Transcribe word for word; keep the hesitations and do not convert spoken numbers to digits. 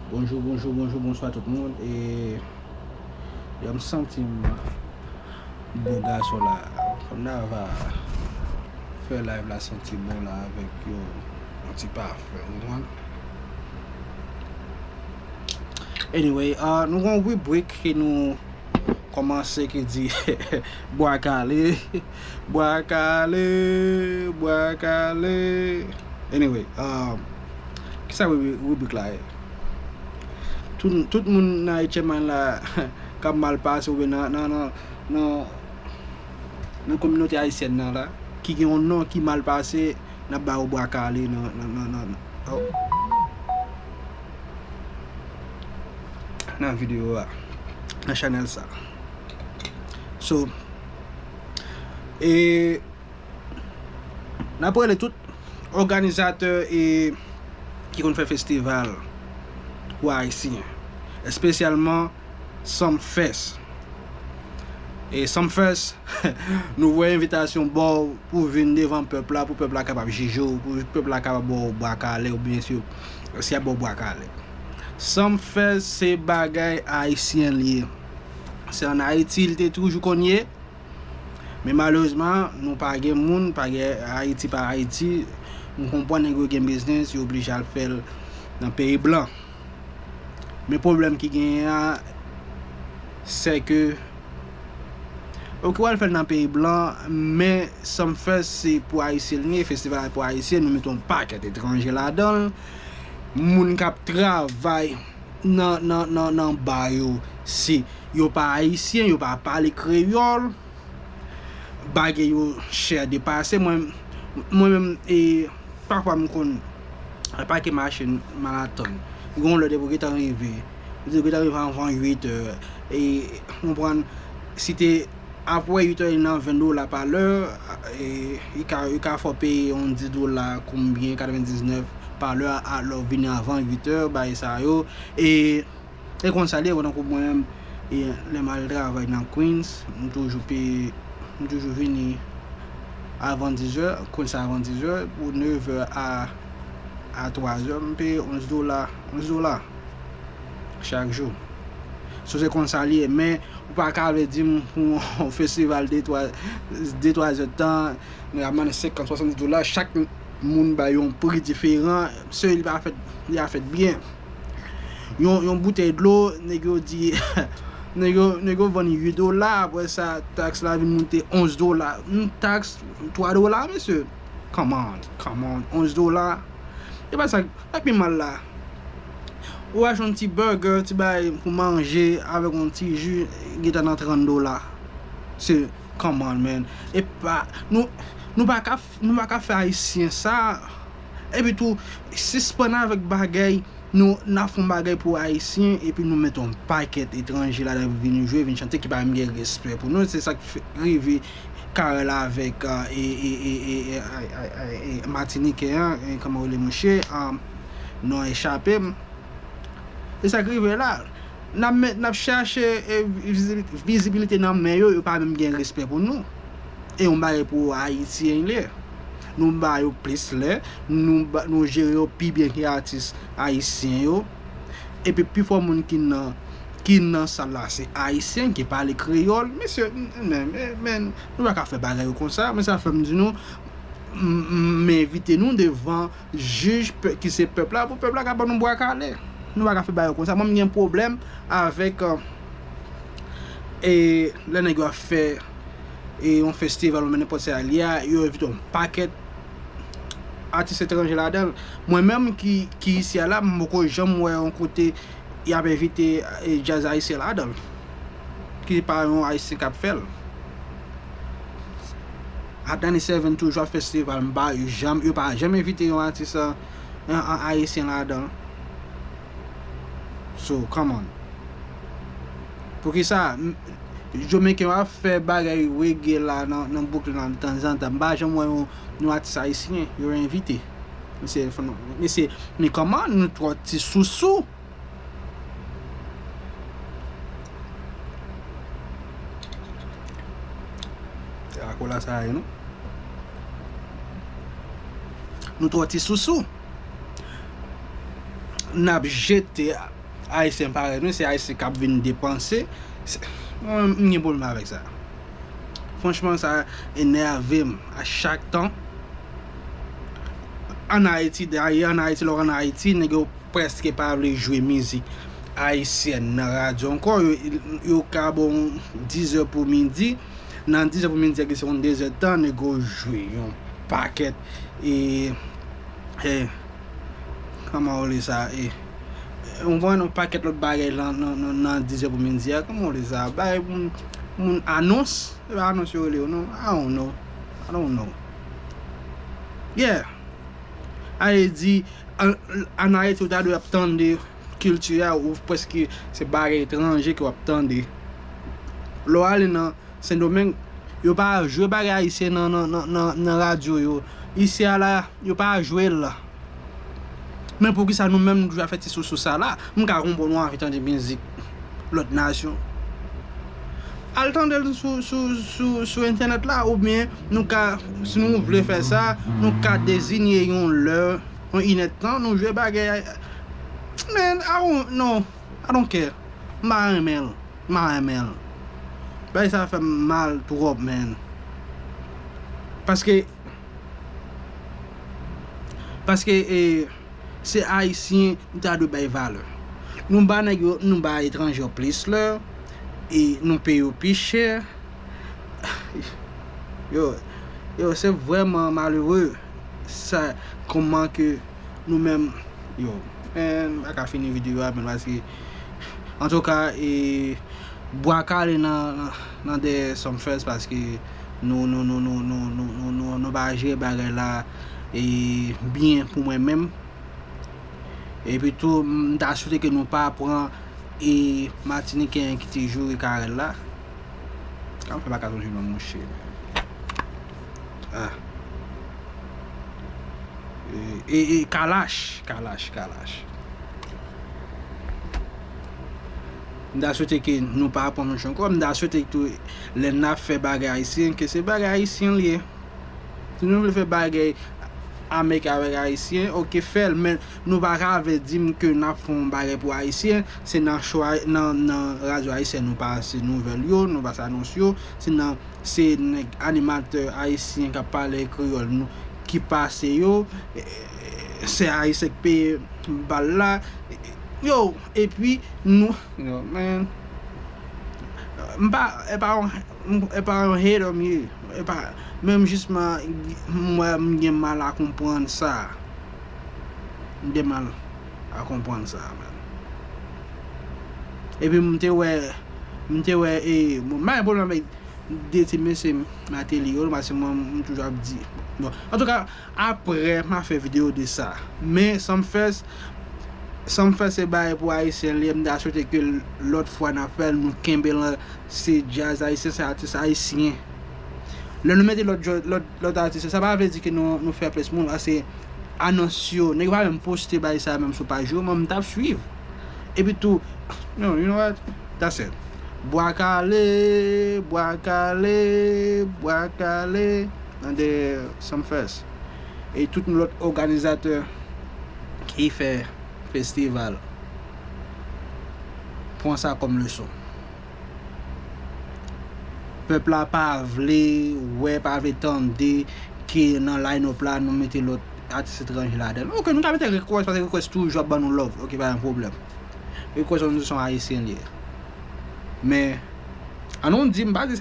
Bonjou, bonjou, bonjou, bonswa tout moun. E, yo, m santi m bon gason la. Kòm n ava fè live la santi bon la avèk yo, yon ti pafè, ou konprann? Anyway, ah, nou gon ribrik ke nou kòmanse ki di Bwa Kale, Bwa Kale, Bwa Kale. Anyway, ah, kisa ribri-, ribrik la ye? Tout, tout moun nan H M I la k ap mal pase oubyen nan, nan, nan, nan, nan kominote ayisyèn nan la, ki gen yon non ki mal pase, n ap ba yo bwa kale nan, nan, nan, nan, oh, nan videyo a, nan chanèl sa. So, e, n ap rele tout òganizatè e ki konn fè festival pou Ayisyen, espesyalman Sumfest. E Sumfest, nou voye envitasyon ba w pou w vin devan pèp la, pou pèp la kapab jije w, pou pèp la kapab ba w bwa kale, oubyen si, si y ap ba w bwa kale. Sumfest se bagay ayisyen l ye. Se ann Ayiti li te toujou konn ye. Men malerezman, nou pa gen moun, pa gen Ayiti, pa Ayiti. M konprann nèg yo gen biznis, yo oblije al fè l nan peyi blan. Men pwoblèm ki genyen an, se ke, oke, w al fè l nan peyi blan, men Sumfest se pou Ayisyen li ye, festival pou Ayisyen, nou mete yon pakèt etranje ladan l. Moun k ap travay nan, nan, nan, nan ba yo, se, yo pa Ayisyen, yo pa pale kreyòl. Bagay yo chè depase. Mwen, mwen menm, e, pafwa m konn pake machin, m al atann. Gon lè depi w gentan rive, depi w gentan rive anvan uit è, e, w konprann, si te apre uit è, li nan ven dola pa lè, e, li ka, li ka fè w peye yon dis dola, konbyen, katrevendiznèf pa lè, a, lè w vini anvan uit è, bagay sa yo. E, E konsa li ye, tankou mwen menm, e, lè m al travay nan Queens, m toujou peye, m toujou vini avan dis è, konsa avan dis è, pou nèf è a, a twa è, m peye onz dola, onz dola chak jou. So, se konsa li ye, men ou pa ka vle di m pou yon festival de twa, de twa è tan, nèg ap mande senkant, swasanndis dola, chak moun bay yon pri diferan, se li pa fèt, li pa fèt byen. Yon, yon boutèy dlo, nèg yo di, nèg yo, nèg yo vann uit dola, apre sa, taks la vin moute onz dola. Yon taks twa dola, mesye. Come on, come on, onz dola. E pa sa, sa k pi mal la. Ou achte yon ti burger, ti bagay pou manje, avèk yon ti ji, gentan nan trant dola. Se, come on, man. E pa, nou, nou pa ka, nou pa ka fè Ayisyen sa. Epi tou, sispann avèk bagay, nou, n ap fè yon bagay pou Ayisyen, epi nou mete yon pakèt etranje ladan pou vin jwe, vin chante, ki pa menm gen respè pou nou. Se sa k fè, rive Carel avèk, e, e, e, e, e, e, e, e, Matinikè an, e, kòman w rele mouche, a, non an echape m. E sa k rive la. N ap met, n ap chache, e, vizibi-, vizibilite nan men yo, yo pa menm gen respè pou nou. E yon bagay pou Ayisyen li ye. Nou ba yo plis lè, nou ba, nou jere yo pi byen ke atis ayisyen yo. Epi pifò moun ki nan, ki nan sal la se Ayisyen ki pale kreyòl. Mesye, men, men, men, nou pa ka fè bagay yo konsa. Men sa fè m di nou, m, m, m envite nou devan jij pè-, ki se pèp la, pou pèp la ka ban nou bwa kale. Nou pa ka fè bagay yo konsa. Mwen, m gen pwoblèm avèk, e, e, lè nèg yo ap fè, e, yon festival oubyen nenpòt sa li a, yo envite yon pakèt atis etranje ladan l. Mwen menm ki, ki isi a la, m poko janm wè yon kote y ap envite, e, djaz ayisyen ladan l, ki pa yon Ayisyen k ap fè l. At ninety-seven toujou ap festival, m pa janm, yo pa janm envite yon atis, an, an, an ayisyen ladan l. So, come on. Poukisa, m, Jamaican yo ap fè bagay reggae la nan, nan Brooklyn la tanzantan? M pa janm wè yon, yon atis ayisyen yo envite. Mesye, fò nou, mesye, men kòman nou twò ti sousou? Se pa kola sa ye, non. Nou twò ti sousou. N ap jete Ayisyen parèy nou, se Ayisyen k ap vin depanse. Se, mwen, m gen pwoblèm avèk sa. Franchman, sa enève m a chak tan. Ann Ayiti, dayè, ann Ayiti, lè w ann Ayiti, nèg yo prèske pa vle jwe mizik ayisyèn nan radyo ankò. Yo, yo ka ba w dizè pou midi. Nan dizè pou midi a, ki se yon dezèdtan, nèg yo jwe yon pakèt, e, e, kòman w rele sa, e, ou konprann, yon pakèt lòt bagay nan, nan, nan, nan dizè pou midi a, kòman w rele sa, bay moun, moun anons, se pa anons yo rele yo, non, I don't know, I don't know. Yeah. A vle di, an, ann Ayiti, ou ta dwe ap tande kilti a, ou prèske se bagay etranje ke w ap tande. Lè w ale nan Sendomeng, yo pa jwe bagay ayisyen nan, nan, nan, nan, nan radyo yo. Isi a la, yo pa jwe l. Men poukisa nou menm nou toujou ap fè ti sousou sa la? M ka konprann ou anvi tande mizik lòt nasyon. Al tande l sou, sou, sou, sou entènèt la, oubyen nou ka, si nou vle fè sa, nou ka deziye yon lè, yon inèdtan, nou jwe bagay. Man, I don't, no, I don't care. M pa renmen l. M pa renmen l. Bagay sa fè m mal twòp, man. Paske, paske, e, se Ayisyen, nou ta dwe bay valè. Nou ba nèg yo, nou ba etranje yo plis lè, e nou peye yo pi chè. Yo, yo, se vrèman malere, sa, kòman ke nou menm, yo, man, m pa ka fini videyo a, men paske, antouka, e, bwa kale nan, nan, nan dèyè Sumfest, paske nou, nou, nou pa jere bagay la, e, byen pou mwen menm. Epi tou, m ta swete ke nou pa pran, e, Matiniken ki te joure Carel la. Kòman fè m pa ka sonje non mouche, man? Ah. E, e, e, Kalash, Kalash, Kalash. M ta swete ke nou pa pran mouche ankò. M ta swete tou, lè n ap fè bagay ayisyen, ke se bagay ayisyen l ye. Si nou vle fè bagay Ameriken avèk Ayisyen, oke, fè l, men nou pa ka vle di m ke n ap fè yon bagay pou Ayisyen, se nan show a, nan, nan radyo ayisyen nou pase nouvèl yo, nou pase anons yo, se nan, se nèg animatè ayisyen k ap pale kreyòl nou ki pase yo, e, se Ayisyen k peye bal la, yo, epi nou, yo, man, m pa, e pa yon, m, e pa yon hater m ye, e pa, men m jis, m wè m gen mal a konprann sa. M gen mal a konprann sa, man. Epi m te wè, m te wè, e, bon, m pa gen pwoblèm avèk de ti mesye Mateli yo, paske mwen, m toujou ap di. Bon, antouka, apre, m a fè videyo de sa. Men, Sumfest, Sumfest se bagay pou Ayisyen li ye, m ta swete ke lòt fwa n ap fè l, nou kenbe l, se djaz ayisyen, se atis ayisyen. Lè nou mete lòt, lòt, lòt atis, sa pa vle di ke nou, nou fè plis moun, paske anons yo, nèg yo pa menm poste bagay sa menm sou paj yo, mwen, m t ap swiv. Epi tou, no, you know what? That's it. Bwa kale, bwa kale, bwa kale, nan dèyè Sumfest. E tout lòt òganizatè ki fè festival, pran sa kòm leson. Pèp la pa vle wè, pa vle tande ke nan line-up la, nou mete lòt atis etranje ladan l. Oke, nou ka mete Rick Ross, paske Rick Ross toujou ap ban nou love. Oke, pa gen pwoblèm. Rick Ross, nou se yon Ayisyen li ye. Men, an nou di, m pa di